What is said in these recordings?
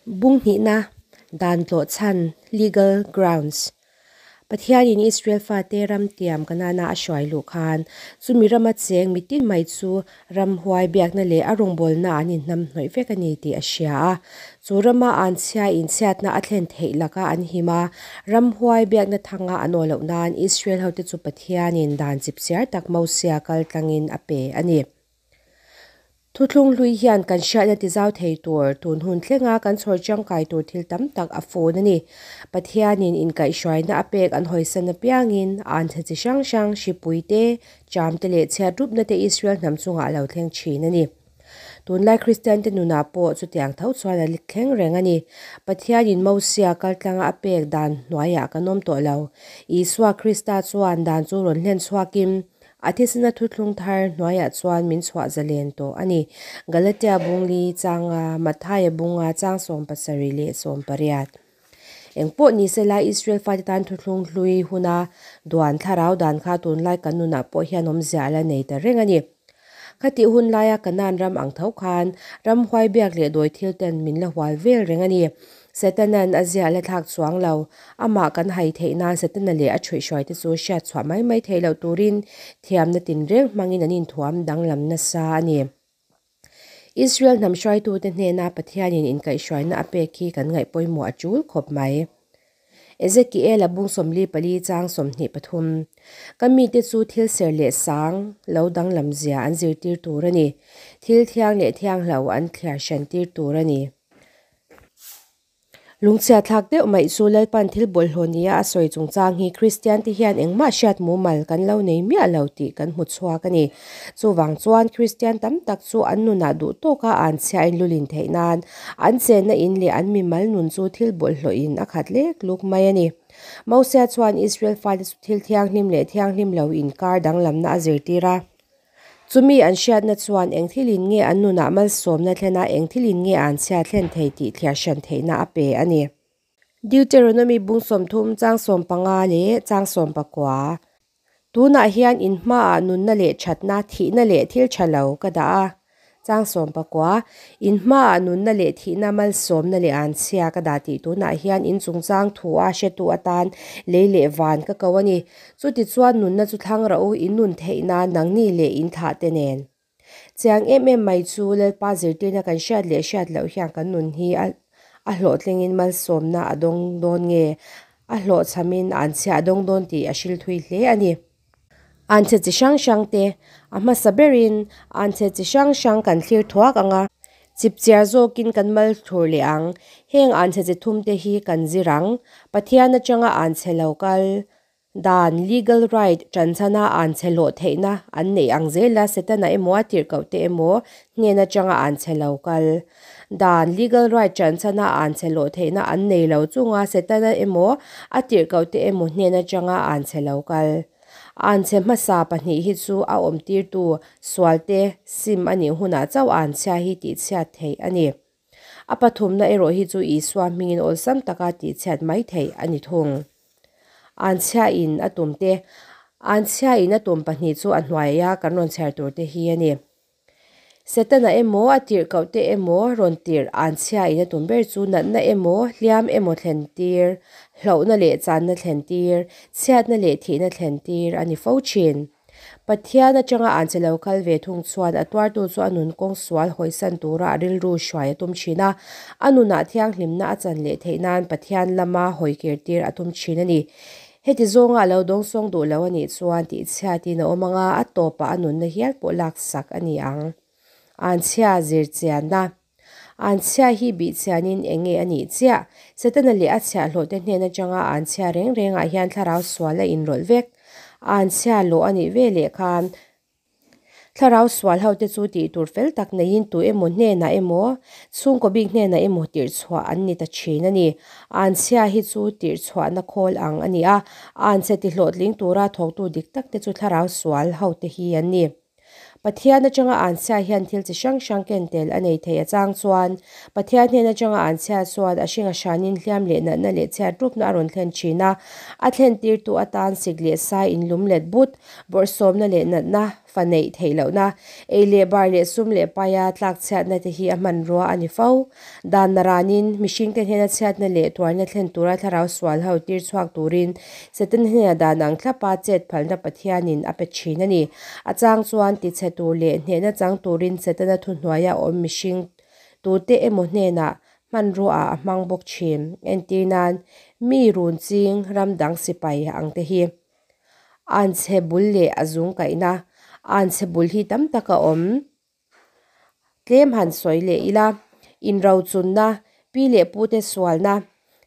Bung hnihna, Dan tlawhchhan, Legal Grounds, Pathianin Israel fate ram tiam Kanana a hruai luh khan, chumi rama cheng mitin mai chu ramhuai biakna leh a rawngbawlna an inhnamhnawih vek a ni tih a hria a. Chu rama an chhia inchhiatna a thlen theih laka an him a, ramhuai biakna thanga an aw loh nan Israel hote chu Pathianin dan chipchiar tak Mosia kaltlangin a pe a ni. Thuthlung hlui hian kan hriatna tizau thei tur, tun hun thlenga kan chhawr tangkai tur thil tam tak a fun a ni. Pathianin inkaihhruaina a pek an hawisan apiangin anchhe chi hrang hrang, hripui te, cham te leh chhiatrupna te Israel hnam chungah a lo thleng thin a ni. Tunlai Kristiante nunah pawh chutiang tho chuan a thleng reng a ni. Pathianin Mosia kaltlanga a pek dan hnuaiah kan awm tawh lo. Isua Krista chuan dan chu rawn hlen chhuakin A thisena thuthlung thar hnuaiah chuan min chhuah zalen tawh a ni. Galatia bungli changa Mathaia bunga chang 78 leh 18. Engpawh ni sela Israel fate tan thuthlung hlui huna duan thlarau dan kha tunlai kan nunah pawh hian awmzia a la nei ta reng a ni. Khatih hun laia Kanaan ram ang tho khan ramhuai biak leh dawi thil ten min la hual vel reng a ni. Setanan a zia la thlak chuang lo. Amah kan hai theih nan Setana leh a thuihhruai te chu hriat chhuah mai mai theih loh turin thiamna tinreng hmangin an inthuam danglam nasa a ni. Israel hnam hruaitute hnena Pathianin inkaihhruaina a pek hi kan ngaih pawimawh a tul khawp mai. Ezekiel a bung 44 chang 23. Ka mite chu thil ser leh sang lo danglam zia an zirtir tur a ni. Thil thiang leh thiang hlo an thliar hran tir tur a ni. Lungchhia thlak deuh mai chu Lalpan thil bawlhhlawh nia a sawi chungchang hi Kristian te hian engmah hriat mumal kan lo nei miah lo tih kan hmu chhuak a ni. Chuvang chuan Kristian tam tak chu an nunah duh tawka an chhiain lulin theih nan an chenna in leh an mimal nun chu thil bawlhhlawhin a khat lek luk mai a ni. Mosia chuan Israel fate chu thil thianghlim leh thianghlim lo inkar danglamna a zirtir a. Chumi an hriatna chuan eng thilin nge an nunah malsawmna thlen a, eng thilin nge an chhia thlen thei tih thliar hran theihna a pe a ni. Deuteronomy bung 30 chang 15 leh chang 19. Tunah hian in hmaah nunna leh thatna, thihna leh thil tha lo ka dah a. Chang 19. In hmaah nunna leh thihna malsawmna leh an chhia ka dah tih tunah hian in chungchang thu a hretu atan lei leh van ka ko a ni. Chuti chuan nunna chu thlang rawh u, in nun theih nan nangni leh in thlah te nen. Chiang em em mai chu Lalpa zirtirna kan hriat leh hriat loh hian kan nun hi a a hlawhtlingin malsawmna a dawng dawn nge, a hlawhchhamin an chhia a dawng dawn tih a hril thui hle a ni. Anchhe chi hrang hrang te, a hmasa berin anchhe chi hrang hrang kan thlir thuak ang a, chipchiar zawkin kan mal thlur leh ang. Heng anchhe chi thum te hi kan zir ang. Pathian atanga anchhe lo kal dan, legal right, tanchhana anchhe hlawh theihna an neih ang zela Setana emaw a tirhkoh te emaw hnen atanga anchhe lo kal dan, legal right, tanchhana anchhe hlawh theihna an nei lo chunga Setana emaw a tirhkoh te emaw hnen atanga anchhe lo kal. Anchhe hmasa pahnih hi chu a awm tirtu sualte sim anih hunah chauh anchhia hi tihchhiat theih a ni. A pathumna erawh hi chu Isua hmingin awlsam taka tihchhiat mai theih a ni thung. Anchhia in a tum te, Anchhia in a tum pahnih chu a hnuaia kan rawn chhiar tur te hi a ni. Setana emaw a tirhkoh te emaw rawn tirh anchhia in a tum ber chu natna emaw hliam emaw thlen tir, hlauhna leh channa thlen tir, chhiatna leh thihna thlen tir a ni fo thin. Pathian atanga anchhe lo kal ve thung chuan a tuartu chu a nun kawng sual hawisan tura a rilru hruai a tum thin a, a nunah thianghlimna a chan leh theih nan Pathian lama hawikir tir a tum thin a ni. Heti zawnga a lo dawngsawng duh lo anih chuan tihchhiatin a awm anga a tawpah a nunna hial pawh laksak a ni ang. Anchhia zirchianna. Anchhia hi bihchianin eng nge a nih chiah? Setana leh a chhiahhlawh te hnen atanga anchhia reng rengah hian thlarau sual a inrawlh vek. Anchhia lawh a nih ve leh khan thlarau sual ho te chu tih tur fel tak neiin tu emaw hnenah emaw, chhungkaw bik hnenah emaw tirhchhuah an ni ta thin a ni. Anchhia hi chu tirhchhuahna khawl ang a ni a, anchhe tihlawhtling tura thawktu dik tak te chu thlarau sual ho te hi an ni. Pathian atanga anchhia hian thil chi hrang hrang ken tel a nei thei a chang chuan Pathian hnen atanga anchhia chuan a hring a hranin hliam leh natna leh chhiat rupna a rawn thlen thin a, a thlen tirtu atan sik leh sai inlum let but, bawrhsawmna leh natna, fa neih theih lohna, ei leh bar leh sum leh paia tlakchhiatna te hi a hmanrua a ni fo. Dan naranin mihringte hnena chhiatna leh tuarna thlen tura thlarau sual ho tir chhuak turin Setana hnena dan ang thlapa chet phalna Pathianin a pe thin a ni. A chang chuan tichhe tur leh hnehna chang turin Setana thuhnuaia awm mihring tute emaw hnenah hmanruaah a hmang bawk thin. Entir nan, mi run ching ram dang sipai ang te hi anchhe bul leh a zung kaihna anchhe bul hi tam tak a awm. Tlem han sawi leh ila, inrochunna, pi leh pute sualna,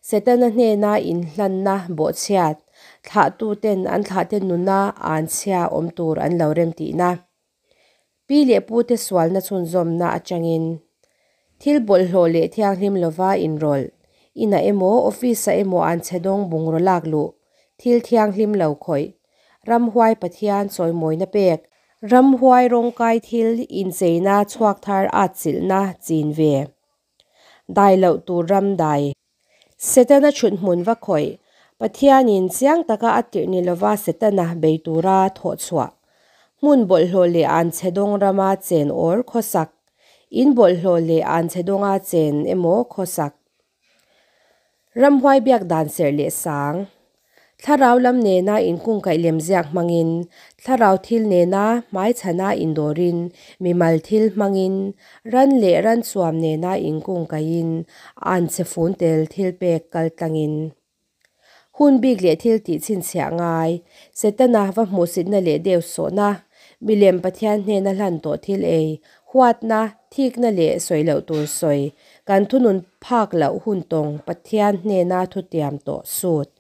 Setana hnena inhlanna bawhchhiat, thlahtuten an thlahte nuna anchhia awm tur an lo remtihna. Pi leh pute sualna chhunzawmna atangin thil bawlhhlawh leh thianghlim lova inrawlh, inah emaw office-ah emaw anchhe dawng bungraw lak luh, thil thianghlim lo khawih, ramhuai Pathian chawimawina pek, ramhuai rawngkai thil incheina chhuak thar atchilhna chin ve, dai loh tur ram dai. Setana chhut hmun va khawih, Pathianin chiang taka a tirh ni lova Setana bei tura thawh chhuah, hmun bawlhhlawh leh anchhe dawng rama chen awr khawsak, in bawlhhlawh leh anchhe dawnga chen emaw khawsak. Ramhuai biak dan serh leh sang. Thlarau lam nena inkungkaih lemziak hmangin, thlarau thil nena hmaichhana indawrin, mimal thil hmangin, ran leh ran chuam nena inkungkaihin, anchhe fun tel thil pek kal tlangin. Hun bik leh thil tih chhinchhiah ngai, Setana va hmuhsitna leh deuhsawhna, milem Pathian hnena hlan tawh thil ei, huatna, thikna leh sawi loh tur sawi, kan thunun phak loh hun tawng Pathian hnena thutiam tawh sut.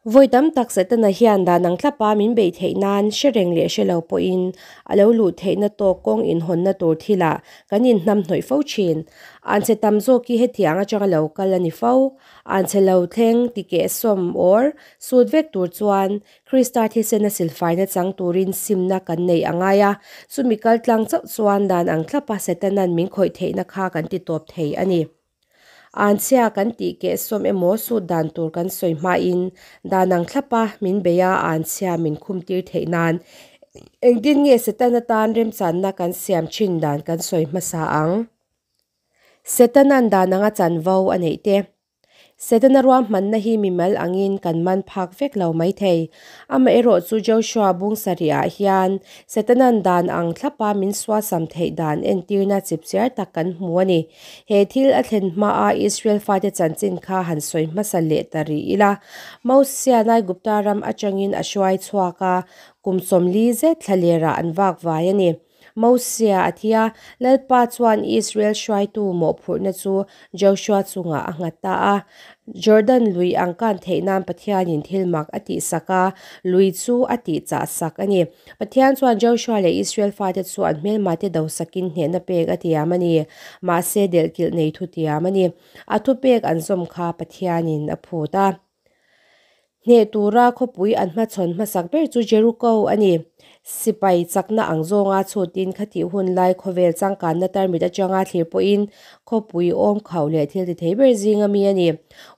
Vawi tam tak Setana hian dan ang thlapa min beih theih nan hre reng leh hre lo pawhin a lo luh theihna tawk kawng inhawnna tur thilah kan inhnamhnawih fo thin. Anchhe tam zawk hi hetiang atanga lo kal a ni fo. Anchhe lo thleng tikehsawm or sut vek tur chuan Krista thisena silfaina chang turin simna kan neih a ngai a, chumi kal tlang chauh chuan dan ang thlapa Setana'n min khawih theihna kha kan ti tawp thei a ni. Anchhia kan tih kehsawm emaw sut dan tur kan sawi hmain dan ang thlapa min bei a anchhia min khumtir theih nan engtin nge Setana tan remchanna kan siam thin dan kan sawi hmasa ang. Setana'n dan anga chanvo a neih te. Setana ruahmanna hi mimal angin kan man phak vek lo maithei. Amaherawh chu Joshua bung sarihah hian Setana'n dan ang thlapa min suasam theih dan entirna chipchiar tak kan hmu a ni. He thil a thlen hmaa Israel fate chanchin kha han sawi hmasa leh ta rih ila. Mosia'n Aigupta ram atangin a hruai chhuak a, kum 40 zet thlalerah an vak vai a ni. Mosia a thi a, Lalpa chuan Israel hruaitu mawhphurhna chu Joshua chungah a nghat ta a. Jordan lui ang kan theih nan Pathianin thil mak a tihsak a, lui chu a tihchahsak a ni. Pathian chuan Joshua leh Israel fate chu an hmelmate dosakin hnehna pek a tiam a ni. Mahse delhkilh nei thu tiam a ni. A thupek an zawm kha Pathianin a phut a. Hneh tura khawpui an hmachhawn hmasak ber chu Jeriko a ni. Sipai chakna ang zawnga chhutin khatih hun lai khawvel changkanna tarmit atanga thlir pawhin khawpui awm khauh leh thil ti thei ber zinga mi a ni.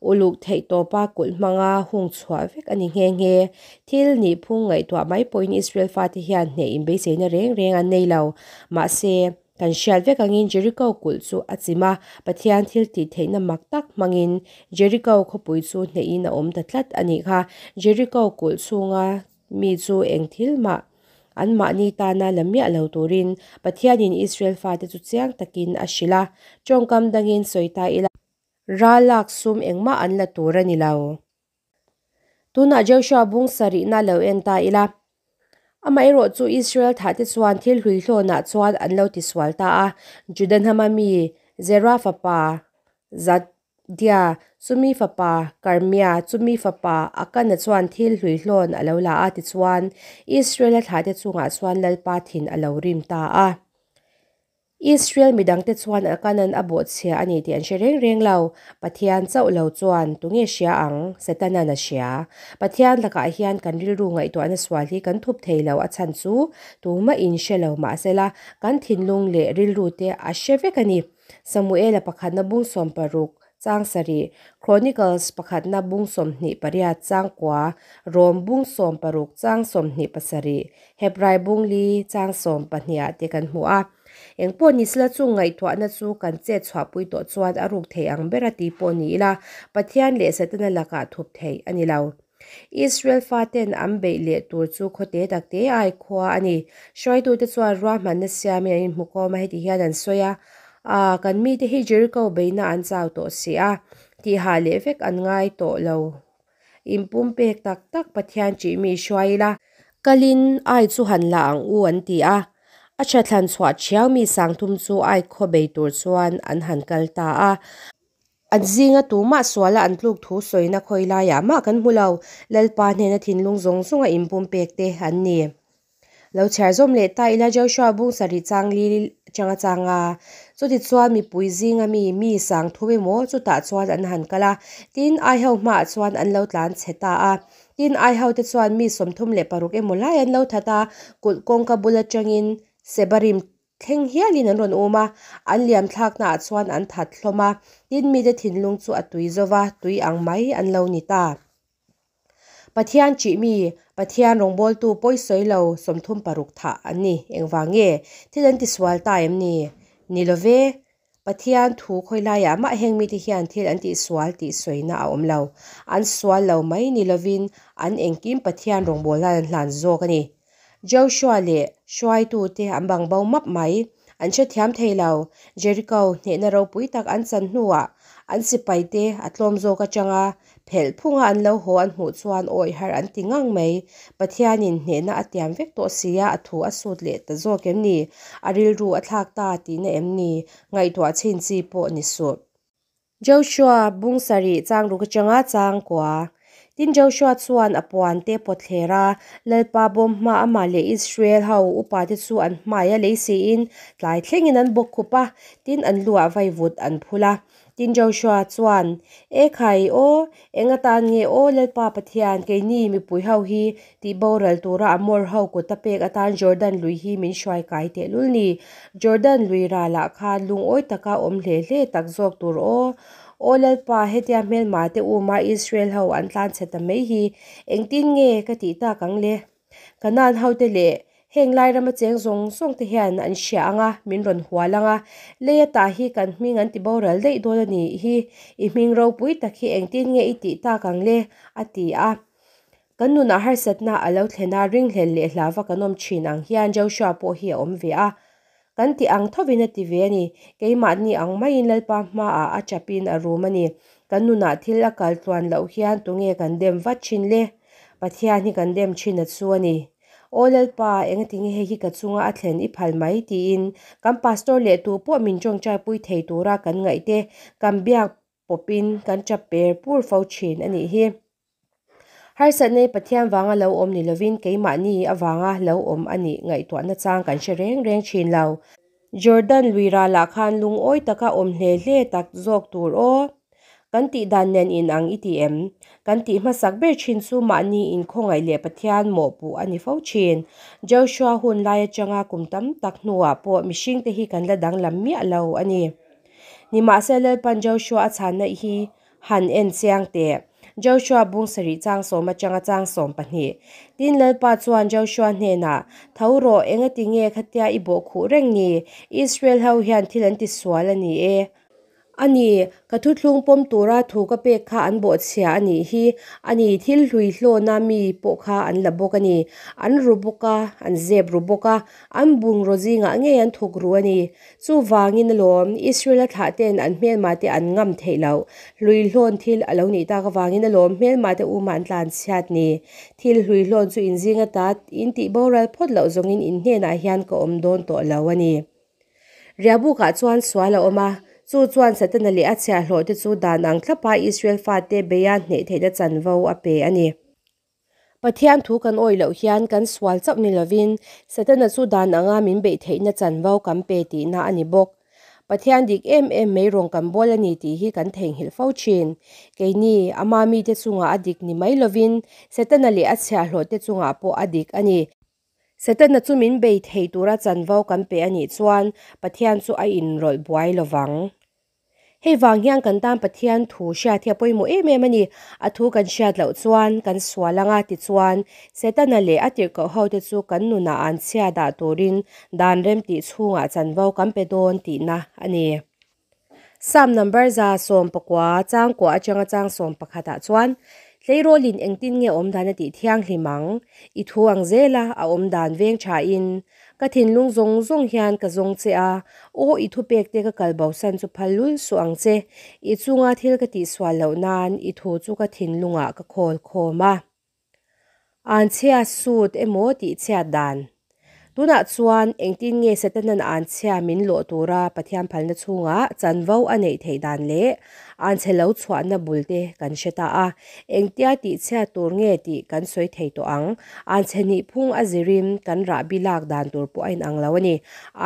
Uluk theih tawpa kulh hmanga hung chhuah vek a ni nghe nghe. Thil nih phung ngaihtuah mai pawhin Israel fate hian hneh inbeiseina reng reng an nei lo. Mahse. Kan hriat vek angin Jeriko kulh chu a chim a, Pathian thil tih theihna mak tak hmangin Jeriko khawpui chu hnehin a awm ta tlat a nih kha. Jeriko kulh chhunga mi chu eng thil mah anmahni tana la miah lo turin Pathianin Israel fate chu chiang takin a hrilh a, tawngkam dangin sawi ta ila. Ral lak sum engmah an la tur a ni lo. Tunah Joshua bung sarihna lo en ta ila. Amaherawh chu Israel thahte chuan thil hluihlawnah chuan an lo tisual ta a. Juda hnama mi Zerah fapa Zaddia, chumi fapa Karmia, chumi fapa Akana chuan thil hluihlawn a lo la a, tichuan Israel-a thlahte chungah chuan Lalpa thin a lo rim ta a. Israel midangte chuan Akanan a bawhchhia a ni tih an hre reng reng lo. Pathian chauh lo chuan tunge hria ang? Setanan a hria. Pathian lakah hian kan rilru ngaihtuahna sual hi kan thup thei lo a chhan chu tumah in hre lo mahsela kan thinlung leh rilru te a hre vek a ni. Samuela pakhatna bung 60. chang sarih, Chronicles pakhatna bung 28 chang kua, Rom bung 16 chang 27, Hebrai bung li chang 12 ah te kan hmu a. Eng pawh ni sela chung ngaihtuahna chu kan chet chhuahpui tawh chuan a ruk thei ang ber a ti pawh ni ila, Pathian leh Setana lakah thup theih a ni lo. Israel faten an beih leh tur chu khawte takte ai khua a ni. Hruaitute chuan ruahmanna siamin an inhmukawm a, heti hian an sawi a, Aa, kan mite hi Jericho beihna an chau tawh si a, tihah leh vek an ngai tawh lo. Inpumpek tak tak Pathian ṭih mi hruai ila. Kalin ai chu han la ang u an ti a. A ṭhathlan chhuah ṭhiau mi sangthum chu ai khaw bei tur chuan an han kal ta a. An zinga tumah suala an tluk thu sawina khawi laiah mah kan hmu lo, Lalpa hnena thinlung zawng zawnga inpumpek te an ni. Lo chhiar zawm leh ta ila Joshua bung sarih chang li changa chang a, chutichuan mipui zinga mi mi sang thu emaw chutah chuan an han kal a, tin Aiho hmaah chuan an lo tlan chhe ta a. Tin Aiho te chuan mi 36 emaw lai an lo that a, kulh kawngka bul atangin Sebarim Thleng hialin an rawn um a, an liam thlaknaah chuan an that hlawm a, tin mite thinlung chu a tui zo va, tui ang mai an lo ni ta. Pathian ṭih mi, Pathian rawngbawltu pawi sawi lo 36 thah an ni. Engvang nge? Thil an tisual ta em ni? Ni lo ve. Pathian thu khawi laiah mah heng mite hian thil an tihsual tih sawina a awm lo. An sual lo mai ni lovin an engkim Pathian rawngbawlnain an hlan zawk a ni. Joshua leh hruaitute an bang bo map mai. An hrethiam thei lo. Jericho hnehna ropui tak an chan hnuah an sipaite a tlawm zawk atanga Phelh phunga an lo haw an hmuh chuan awih har an ti ngang mai. Pathianin hnehna a tiam vek tawh sia a thu a sut leh ta zawk em ni? A rilru a thlak ta tihna em ni? Ngaihtuah chhin chi pawh ni suh. Joshua bung sarih chang ruk atanga chang kua. Tin Joshua chuan a puan te pawt thler a, Lalpa bawm hma amah leh Israel ho upa te chu an hmai a lei siin tlai thlengin an bawk khup a, tin an lu ah vaivut an phul a. Tin Joshua chuan, E khai aw, eng atan nge aw Lalpa Pathian, keini mipui ho hi tih boral tura Amor ho kut a pek atan Jordan lui hi min hruai kai tehlul ni. Jordan lui ralah khan lungawi taka awm hle hle tak zawk tur aw. Aw Lalpa, hetia hmelma te uma Israel ho an tlanchhe ta mai hi engtin nge ka tih tak ang le? Kanaan hote leh heng lai rama cheng zawng zawng te hian an hria ang a, min rawn hual ang a, lei ata hi kan hming an ti boral daih dawn a nih hi, i hming ropui tak hi engtin nge i tih tak ang le? a ti a. Kan nunah harsatna a lo thlen a, ringhlel leh hlauva kan awm thin ang hian Joshua pawh hi a awm ve a. Kan tih ang thovin a ti ve a ni. Keimahni ang maiin Lalpa hmaah a chapin a rum a ni. Kan nunah thil a kal tluan loh hian tunge kan dem vat thin le? Pathian hi kan dem thin a chu a ni. Aw Lalpa, engatinge hei hi ka chunga a thlen i phal mai? tiin kan pastor leh tu pawh min tawngtaipui thei tura kan ngaih te kan biak pawpin kan tap per pur fo thin a nih hi. Harsatna hi Pathian vanga lo awm ni lovin keimahni avanga lo awm a nih ngaihtuahna chang kan hre reng reng thin lo. Jordan lui ralah khan lungawi taka awm hle hle tak zawk tur aw. Kan tih dan nen inang i ti em? Kan tih hmasak ber thin chu mahni inkhawngaih leh Pathian mawhpuh a ni fo thin. Joshua hun lai atanga kum tam tak hnuah pawh mihringte hi kan la danglam miah lo a ni. Nimahsela Lalpan Joshua a chhanna hi Han en chiang teh. Joshua bung sarih chang sawm atanga chang 12. Tin Lalpa chuan Joshua hnenah, Tho rawh, engati nge khatia i bawh khuh reng ni? Israel ho hian thil an ti sual a ni e. A ni, ka thuthlung pawm tura thu ka pek kha an bawh chhia a nih hi. A ni, thil hlui hlawna mi pawh kha an la bawk a ni. An ru bawk a, an zep ru bawk a, an bungraw zingah ngei an thuk ru a ni. Chuvangin alawm, Israela thlahten an hmelmate an ngam theih loh. Hluihlawn thil a lo nih tak avangin alawm hmelmate uma an tlan chhiat ni. Thil hluihlawn chu inzing ata in tih boral phawt loh zawngin in hnenah hian ka awm dawn tawh lo a ni. Riahbukah chuan sual a awm a, chu chuan Satana leh a chhiahhlawhte chu dan ang thlapa Israel fate beia hneh theihna chanvo a pe a ni. Pathian thu kan awih loh hian kan sual chauh ni lovin Setana chu dan anga min beih theihna chanvo kan pe tihna a ni bawk. Pathian dik em em mai rawng kan bawl a ni tih hi kan theihnghilh fo thin. Keini, ama mite chungah a dik ni mai lovin Setana leh a chhiahhlawhte chungah pawh a dik a ni. Setana chu min bei thei tura chanvo kan pe a nih chuan Pathian chu a inrawlh buai lovang. Hei vang hian kan tan Pathian thu hriat hi a pawimawh em em a ni. A thu kan hriat loh chuan kan sual anga tichuan Setana leh a tirhkoh hote chu kan nunah an chhia dah turin dan rem tih chhungah chanvo kan pe dawn tihna a ni. Psalm number 119 chang kua atanga chang 11 ah chuan, Tleirawlin engtin nge awmdan a tih thianghlim ang? I thu ang zela a awmdan veng thain Ka thinlung zawng zawng hian ka zawng che a, aw i thupekte ka kal bosan chu phal lul suh ang che. I chunga thil ka tihsual loh nan i thu chu ka thinlungah ka khawl khawm a. Anchhia sut emaw tihchhiat dan. Tunah chuan engtin nge Setanan anchhia min lawh tura Pathian phalna chhungah chanvo a neih theih dan leh anchhe lo chhuahna bulte kan hre ta a. Engtia tihchhiat tur nge tih kan sawi thei tawh ang. Anchhe nihphung a zirin kan rahbi lak dan tur pawh a inang lo a ni.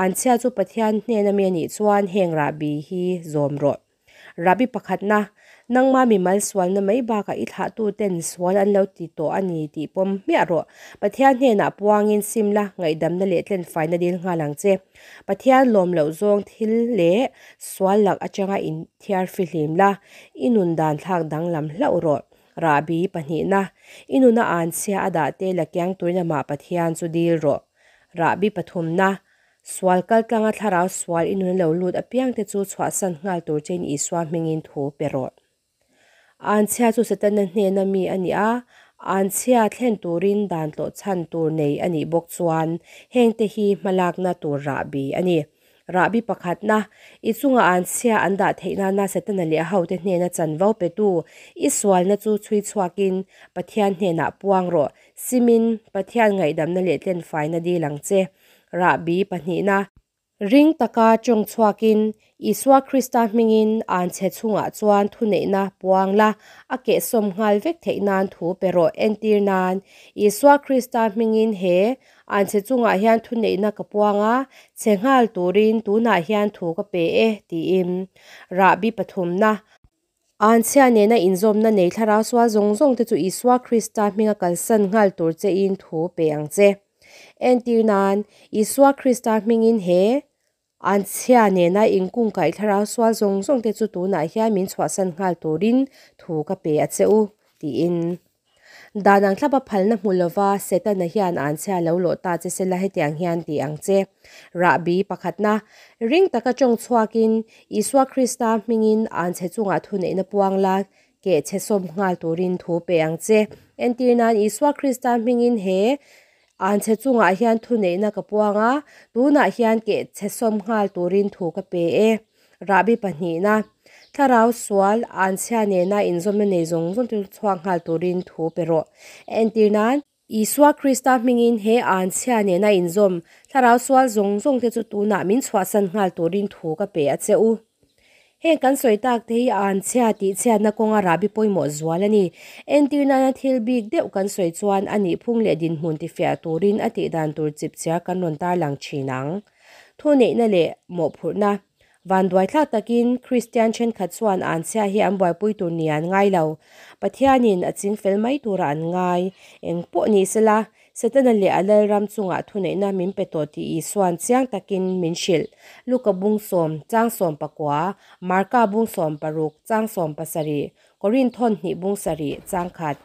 Anchhia chu Pathian hnena mi a nih chuan heng rahbi hi zawm rawh. Rahbi pakhatna, Nangma mimal sualna mai bakah i thlahtuten sual an lo ti tawh a ni tih pawm hmiah rawh. Pathian hnenah puangin sim la, ngaihdamna leh tlenfaina dil nghal ang che. Pathian lawm loh zawng thil leh sual lak atanga inthiar fihlim la, i nun dan thlak danglam hlauh rawh. Rahbi pahnihna, I nuna anchhia a dah te la kiang turin amah Pathian chu dil rawh. Rahbi pathumna, Sual kaltlanga thlarau sual i nuna lo lut apiangte chu chhuahsan nghal tur chein Isua hmingin thu pe rawh. Anchhia chu Setana hnena mi a ni a, anchhia thlen turin dan tlawh chhan tur nei a nih bawk chuan hengte hi hmalakna tur rahbi a ni. Rahbi pakhatna, i chunga anchhia an dah theih nana Setana leh a hote hnena chanvo petu i sualna chu chhui chhuakin Pathian hnenah puang rawh. Simin, Pathian ngaihdamna leh tlenfaina dil ang che. Rahbi pahnihna. Ring taka tawng chhuakin, Isua Krista hmingin anchhe chungah chuan thuneihna puang la, a kehsawm nghal vek theih nan thu pe rawh. Entir nan, Isua Krista hmingin he anchhe chungah hian thuneihna ka puang a, chhe nghal turin tunah hian thu ka pe e, tiin. Rahbi pathumna, Anchhia nena inzawmna nei thlarau sual zawng zawng te chu Isua Krista hminga kalsan nghal tur chein thu pe ang che. Entir nan, Isua Krista hmingin he anchhia nena inkungkaih thlarau sual zawng zawng te chu tunah hian min chhuahsan nghal turin thu ka pe a che u, tiin. Dan ang thlapa phalna hmu lova Setana hian anchhia lo lawh ta che sela hetiang hian ti ang che. Rahbi pakhatna, ring taka tawng chhuakin Isua Krista hmingin anchhe chungah thuneihna puang la keh chhe sawm nghal turin thu pe ang che. Entir nan Isua Krista hmingin he anchhe chungah hian thuneihna ka puang a, tunah hian keh chhe sawm nghal turin thu ka pe e. Rahbi pahnihna, Thlarau sual anchhia nena inzawmna nei zawng zawng chu chhuak nghal turin thu pe rawh. Entir nan, Isua Krista hmingin he anchhia nena inzawm thlarau sual zawng zawng te chu tunah min chhuahsan nghal turin thu ka pe a che u. Heng kan sawi tak te hi anchhia tih chhiatna kawnga rahbi pawimawh zual a ni. Entir nana thil bik deuh kan sawi chuan a nihphung leh dinhmun tifiah turin a tihdan tur chipchiar kan rawn tarlang thin ang. Thuneihna leh mawhphurhna. Vanduaithlak takin Kristian thenkhat chuan anchhia hi an buaipui tur ni an ngai lo. Pathianin a ching fel mai turah an ngai. Eng pawh ni sela, Setana leh a Lalram chungah thuneihna min pe tawh tih Isua'n chiang takin min hrilh. Luka bung sawm, chang sawm pakua, Marka bung sawm paruk, chang sawm pasarih, Korinth-hawn hnih bung sarih, chang khat.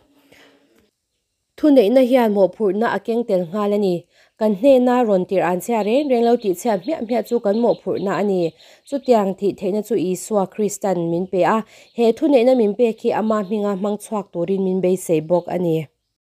Thuneihna hian mawhphurhna a keng tel nghal a ni. Kan hnena rawn tirh an chhia reng reng lo tih chhiat hmiah hmiah chu kan mawhphurhna a ni. Chutiang thih theihna chu Isua Kristan min pe a, he thuneihna min pek hi ama hminga hmang chhuak turin min beisei bawk a ni.